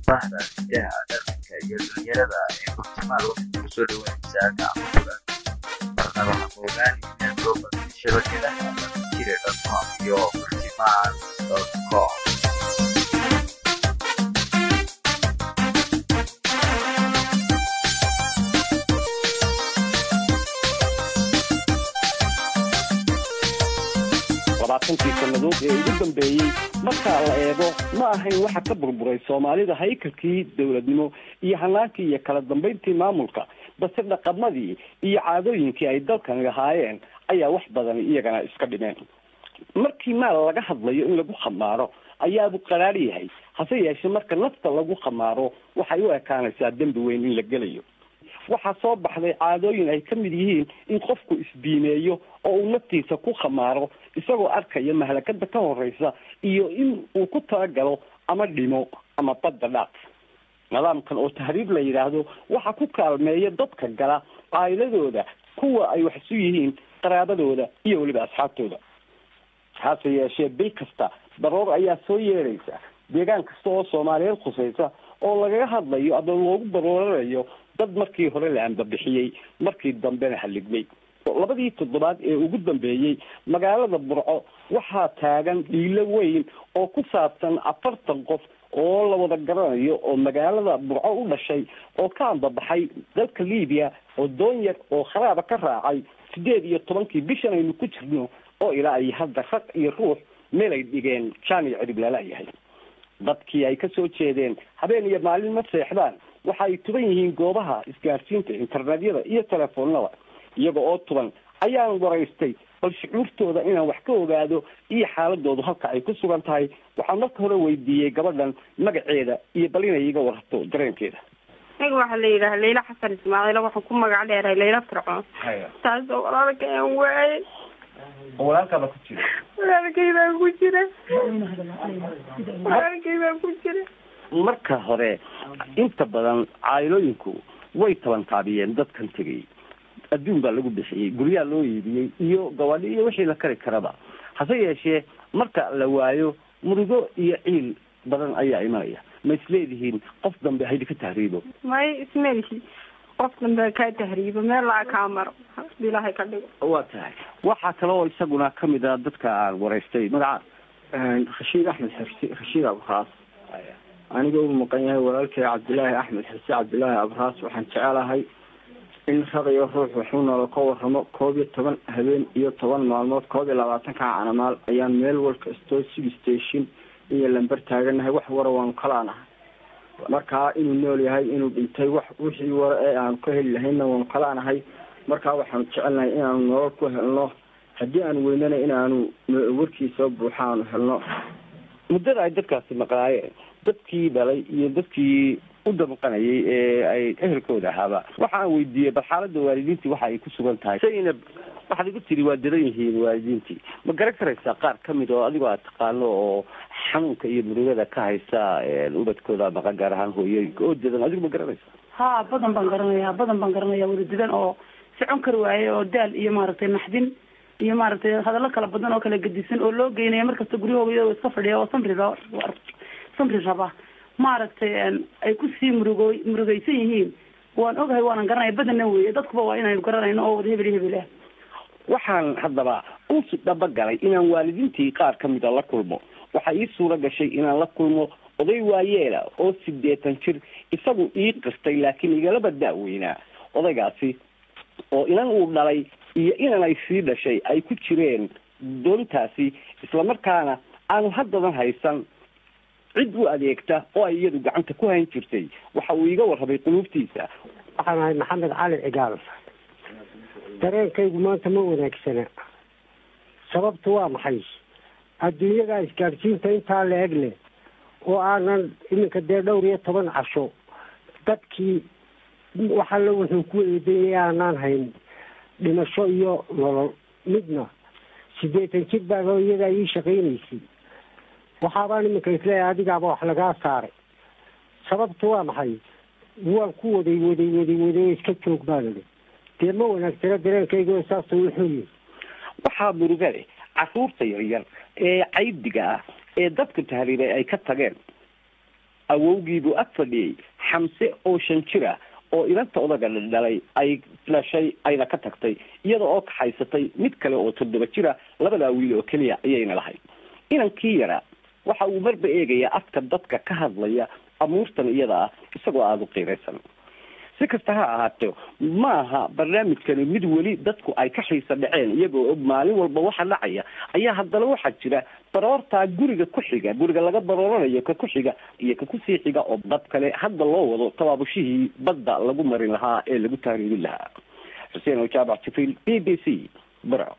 Bahda hidaha, dhaqanka iyo dhalinyarada ee Murtimaal waxay kusoo dhaweynaysaa gacmo furan. Marnaba ha moogaan inaad booqato shabakadaha dhaqanjire.com iyo murtimaal.com. 20kii sannadood ee ugu dambeeyey marka la eego, ma ahayn waxa ka burburay Soomaalida haykalkii dowladnimo iyo hanaankii iyo kala dambeyntii maamulka, balse dhaqamadii iyo caadooyinkii ay dalkan lahaayeen ayaa wax badan iyagana iska dhimeen. Markii maal laga hadlayo in lagu khamaaro ayaabuu qaraar yahay, hase yeeshee marka nafta lagu khamaaro waxay u ekaanaysaa dembi weyn in la gelayo. Waxaa soo baxday caadooyin ay ka mid yihiin in qofku isbiimeeyo oo uu naftiisa ku khamaaro isagoo arkaya mahlakada ka horeysa, iyo in uu ku talagalo ama dhimo ama badda dhaaf. Nidaamkan oo tahriib la yidhaahdo waxaa ku kaalmeeya dadka gala caa'iladooda, kuwa ay wax isu yihiin, qaraabadooda iyo weliba asxaabtooda. Hase yeeshee bil kasta baroor ayaa soo yeeraysa deegaan kasta oo Soomaaliyeed khusaysa oo lagaga hadlayo ama loogu barooranayo dad markii hore la ambabixiyey, markii dambena haligmay. 2dii toddobaad ee ugu dambeeyey magaalada Burco waxaa taagan dhiilo weyn oo ku saabsan 40 qof oo la wada garanayo oo magaalada Burco u dhashay oo ka ambabaxay dalka Libiya oo doon yar oo kharaaba ka raacay 18kii bishan aynu ku jirno, oo ilaa ay hadda raq iyo ruux meel ay dhigeen jaan iyo cirib lalayahay. Dadkii ay kasoo jeedeen habeen iyo maalin ma seexdaan. Waxa ay tuban yihiin goobaha isgaarsiinta, internetyada iyo telefoonada. Iyaga oo tuban ayaan waraystay bal shucuurtooda inaan wax ka ogaado iyo xaaladoodu halka ay ku sugan tahay. Waxaan marka hore weydiiyey gabadhan magaceeda iyo bal inay iga wararto dareenkeeda. Aniga waxaa la yidhaha Leyla Xasan Ismaaciil, waxaan ku magac dheeray Leyla Fircoon. Taasoo walaalka aan waayay. Walaalkaaba ku jira? Walaalkay baa ku jira, walaalkay baa ku jira. Marka hore inta badan caa'ilooyinku way tabantaabiyeen dadkan tegay, adduun baa lagu bixiyey, guryaha loo iibiyey iyo gawaadhi iyo wixii la kari karaba. Hase yeeshee marka la waayo murugo iyo ciil badan ayaa imanaya. Ma isleedihiin qof dambe haydinka tahriibo? May, ismelihi qof dambe kaa tahriibo, meel laa kaa maro hadii Ilaahay ka dhigo. Waa tahay. Waxaa kale oo isaguna kamid ah dadka aan waraystay, magaca? Rashiid Axmed Xirsi, Rashiid Abraas. Aniga uu maqan yahay walaalkay Cabdilaahi Axmed Xirsi, Cabdilaahi Abraas. Waxaan jecelahay in raqayo ruux waxuu noola ka waramo. 11 habeen iyo 10 maalmood, 21ka canamaal ayaan meel walka stoo sig station iyo lamber taaganahay. Wax wara waanu kalaanahay, markaa inuu nool yahay, inuu dhintay, wax wixii wara ee aanu ka heli lahaynna waanu kalaanahay. Markaa waxaanu jecelnahay inaanu nolol ku helno, haddii aanu weynana inaanu warkiisa buuxa aanu helno. Muddada ay dadkaasi maqnaayeen, dadkii dhalay iyo dadkii u damqanayay ee ay ehelkooda ahaaba waxaan weydiiyey bal xaaladda waalidiintii waxa ay ku sugan tahay. Zaynab, waxaad igu tiri waa daran yihiin waalidiintii. Ma garan karaysaa qaar kamid oo adigoo aad taqaano oo xanuunka iyo murugada ka haysa ubadkooda maqan, gaar ahaan hooyooyinka oo dadan? Adigu ma garanaysa? Ha, badan baan garanaya, badan baan garanaya, wada didan oo socon kari waaye oo daal iyo maaragtay naxdin iyo maaragtay hadallo kala badan oo kala gedisan oo loo geynaya markasta guryahooda iyadoo iska fadhiya oo samri samri raba, maaragtay ay kusii murugo murugaysan yihiin. Waan ogahay, waanan garanaya, badanna weeye dadkuba waa inaynu garanayno oo wada hebel iyo hebel ah. Waxaan haddaba u dhabagalay inaan waalidiintii qaar kamida la kulmo. Waxaa ii suura gashay inaan la kulmo oday waayeela oo 80 jir isagu ii qirtay, laakiin igalaba da'weynaa odaygaasi, oo inan uu dhalay iyo inan ay sii dhashay ay ku jireen doontaasi, islamarkaana aanu haddadan haysan cid u adeegta oo ay iyadu gacanta ku hayn jirtay. Waxa uu iiga warramay quluubtiisa. Waxaan ahay Maxamed Cali Cigaal. Dareenkaygu maanta ma wanaagsana. Sababtu waa maxay? Adduunyada isgaadhsiinta intaa la eg leh oo aanan iminka dee dhowr iyo toban casho dadkii waxalla wuxuu ku eedeeyay aanaan hayn dhimasho iyo nolol midna. 80 jir baa iyadaa ii shaqaynaysay. Waxaabaan iminka isleeyahay adigaaba wax lagaa saaray. Sababtu waa maxay? Waan ku waday waday waday waday, iska joog baan idhi. Dee ma wanaagsana dareenkayga, saasuu wuxuu yihi. Waxaa muruga leh carruurta yaryar ee caydiga ah ee dadka tahriibay ay ka tageen. Awowgiibuu ag fadhiyey, Xamse oo 5 jir ah oo inanta odaga dhalay ay dhashay ayna ka tagtay, iyada oo kaxaysatay mid kale oo 7 jira. Labadaa wiil oo keliya ayayna lahayd. Inankii yaraa waxa uu marba eegayaa afka dadka ka hadlaya amuurtan iyada ah, isagoo aada u qiiraysan. Si kasta ha ahaatee, maaha barnaamijkani mid weli dadku ay ka xiisa dhaceen, iyagoo og maalin walba waxa dhacaya. Ayaa haddana waxaa jira baroortaa guriga ku xiga, guriga laga barooranayo ka ku xiga iyo ka kusii xiga, oo dad kale hadda loo wado tabaabushihii badda lagu marin lahaa ee lagu tahriibin lahaa. Xuseen Ojaabac Jibriil, BBC, Burco.